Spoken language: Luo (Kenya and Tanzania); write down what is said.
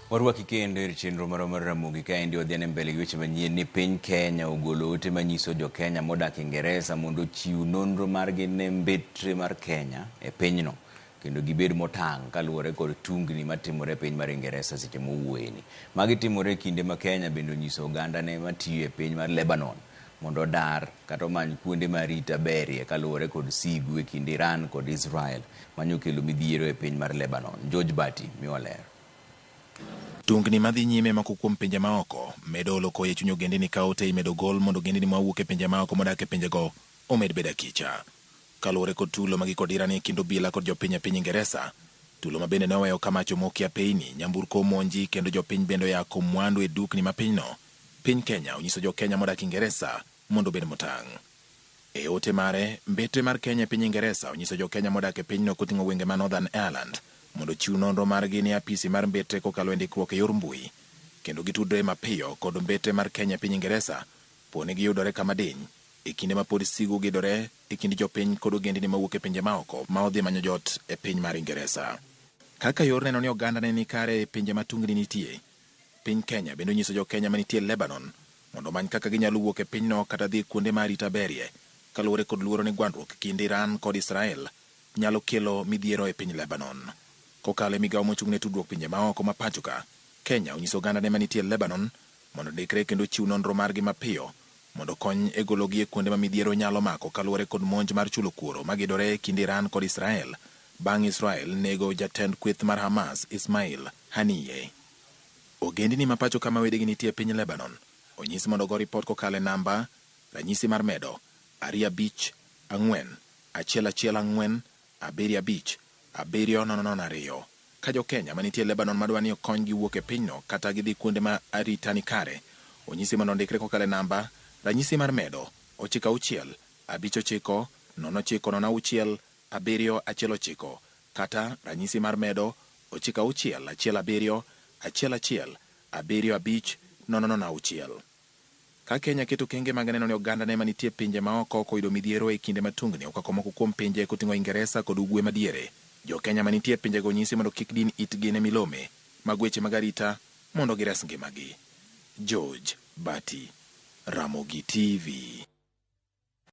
Warwaki kendo e chenro marwa mar Ramogi kaendi wadhi mbele gi weche manyien ni piny Kenya ogolo ote manyiso jo Kenya modak Ingeresa mondo ochiw nonro margi ne mbetre mar Kenya e pinyno kendo gibed motang' kaluwore kod tungni matimore e piny mar Ingeresa seche mowuoyeni. Magi timore e kinde ma Kenya bende onyiso ogandane matiyo e piny mar Lebanon mondo odar kata omany kuonde ma arita berie kaluwore kod sigu e kind Iran kod Israel manyokelo midhiero e piny mar Lebanon. George Bati miwa ler. Tungni madhi nyime moko kuom pinje maoko medo olo koyo e chuny ogendini ka ote imedo gol mondo ogendini mawuok e pinje maoko modak e pinjego omed bedo akicha. Kaluwore kod tulo ma giko dira ni e kind obila kod jopiny e piny Ingeresa, tulo ma bende ne oweyo ka mach omoki apeyni, nyamburko omonji kendo jopiny bende oyako mwandu e dukni ma pinyno. Piny Kenya onyiso jo Kenya modak Ingeresa mondo obed motang'. E ote mare, mbetre mar Kenya e piny Ingeresa onyiso jo Kenya modak e pinyno koting'o gwenge ma Northern Ireland mondo ochiw nonro margi ne apisi mar mbetre kokalo e ndikruok e yor mbui kendo gitudre mapiyo kod mbetre mar Kenya e piny Ingeresa poni giyudore kama diny e kinde ma pod sigu gidore e kind jopiny kod ogendini mawuok e pinje maoko ma odhi manyo jot e piny mar Ingeresa. Kaka yor neno ni oganda ne ni kare e pinje ma tungni nitie, piny Kenya bende onyiso jo Kenya manitie Lebanon mondo omany kaka ginyalo wuok e pinyno kata dhi kuonde ma arita berie kaluwore kod luoro ni gwandruok kind Iran kod Israel nyalo kelo midhiero e piny Lebanon. Kokalo e migawo mochung' ne tudruok pinje maoko ma pacho ka, Kenya onyiso ogandane manitie Lebanon mondo ondikre kendo ochiw nonro margi mapiyo mondo okony e gologi e kuonde ma midhiero nyalo mako kaluwore kod monj mar chulo kuoro magidore e kind Iran kod Israel bang' Israel nego jatend kweth mar Hamas Ismail Haniyeh. Ogendini ma pacho kama wedegi nitie e piny Lebanon onyis mondo ogo ripot kokalo e namba ranyisi mar medo 2 5 4 1 1 4 7 5 7 0 0 2. Ka jo Kenya manitie Lebanon madwa ni okonygi wuok e pinyno kata gidhi kuonde ma arita ni kare, onyisi mondo ondikre kokalo e namba ranyisi mar medo 9 6 5 9 0 9 0 6 7 1 9 kata ranyisi mar medo 9 6 1 7 1 1 7 5 0 0 6. Ka Kenya keto okenge mag neno ni ogandane manitie pinje maoko ok oyudo midhiero e kinde ma tungni okwako moko kuom pinje koting'o Ingeresa kod Ugwe madiere, jo Kenya manitie e pinjego onyisi mondo kik din itgi ne milome mag weche mag arita mondo gires ngimagi. George Bati, Ramogi TV.